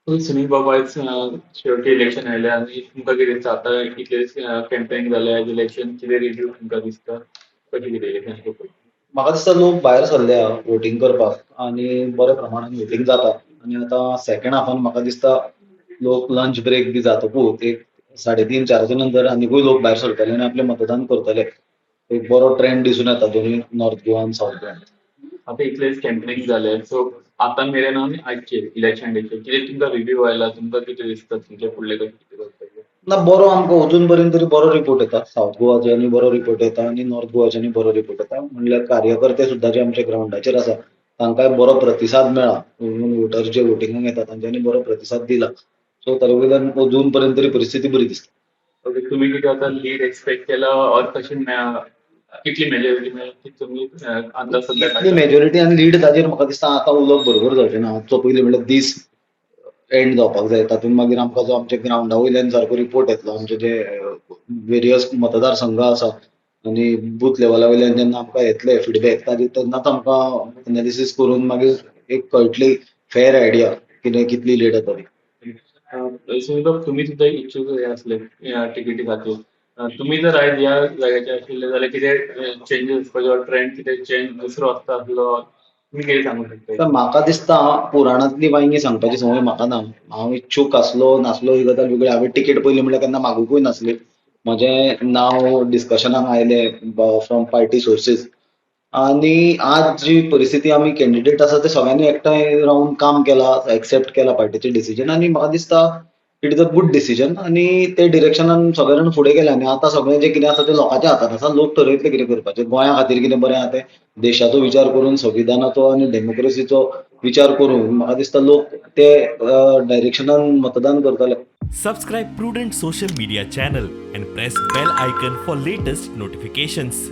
सुनील बाबा, आयज शेवटी इलेक्शन आयलें आनी तुमकां कितें दिसता आतां इतले कॅम्पेन जालें, आयज इलेक्शन कितें रिव्यू तुमकां दिसता, कशें कितें इलेक्शन? म्हाका दिसता लोक भायर सरल्या वोटींग करपाक आनी बऱ्या प्रमाणान वोटींग जाता आनी आतां सेकंड हाफान म्हाका दिसता लोक लंच ब्रेक बी जातकूच एक 3:30-4 नंतर आनिकूय लोक भायर सरतले आनी आपलें मतदान करतले. एक बरो ट्रेंड दिसून येता दोनूय नॉर्थ गोवा आनी सावथ गोवा. आतां इतलेच कॅम्पेनिंग जालें, सो आतां मेरेन आनी आयचे इलेक्शन डेचेर कितें तुमकां रिव्यू आयला, तुमकां कितें दिसता तुमच्या फुडलें कशें कितें करपाचें? ना, बरो आमकां अजून पर्यंत तरी बरो रिपोर्ट येता. सावथ गोवाचो आनी बरो रिपोर्ट येता आनी नॉर्थ गोवाचो आनी बरो रिपोर्ट येता. म्हणल्यार कार्यकर्ते सुद्दां जे आमच्या ग्रावंडाचेर आसा तांकांय बरो प्रतिसाद मेळ्ळा. वोटर जे वोटिंगाक येता तांच्यांनी बरो प्रतिसाद दिला. सो ताजे वयल्यान अजून पर्यंत तरी परिस्थिती बरी दिसता. ओके, तुमी कितें आतां लीड एक्सपेक्ट केला ऑर कशें कितली मेजॉरिटी मेळ्ळी तुमी अंदाज सद्या? कितली मेजॉरिटी आनी लीड ताजेर म्हाका दिसता आतां उलोवप बरोबर जावचें ना. आजचो पयलीं म्हणल्यार दीस एंड जावपाक जाय. तातूंत मागीर आमकां जो आमच्या ग्रावंडा वयल्यान सारको रिपोर्ट येतलो, आमचे जे वेरियस मतदारसंघ आसा आनी बूथ लेवला वयल्यान जेन्ना आमकां येतले फिडबॅक ताजेर तेन्नाच आमकां एनालिसीस करून मागीर एक कळटली फेर आयडिया कितें कितली लीड येता ती. सुनील बाब, तुमी सुद्दां इच्छूक हे आसले तिकेटी खातीर. तुमी जर आयज ह्या जाग्याचेर आशिल्ले जाल्यार कितें चेंजीस वचपाचे, ट्रेंड कितें चेंज दुसरो आसता आसलो, तुमी कितें सांगूंक शकता? म्हाका दिसता पुराणांतली वांयगी सांगपाची संवय म्हाका ना. हांव इच्छूक आसलो नासलो ही गजाल वेगळी. हांवें तिकेट पयलीं म्हणल्यार केन्ना मागुकूय नासली. म्हजें नांव डिस्कशनाक आयलें फ्रॉम पार्टी सोर्सीस आनी आज जी परिस्थिती आमी कॅन्डिडेट आसा ते सगळ्यांनी एकठांय रावन काम केलां, एक्सेप्ट केलां पार्टीचें डिसिजन आनी म्हाका दिसता it is a good decision आनी ते डिरेक्शनान सगळे जाण फुडें गेले आनी आतां सगळें जें कितें आसा तें लोकांच्या हातांत आसा. लोक ठरयतले कितें करपाचें. गोंया खातीर कितें बरें आहा तें देशाचो विचार करून, संविधानाचो आनी डेमोक्रेसीचो विचार करून म्हाका दिसता लोक ते डायरेक्शनान मतदान करतले. Subscribe Prudent Social Media channel and press bell icon for latest notifications.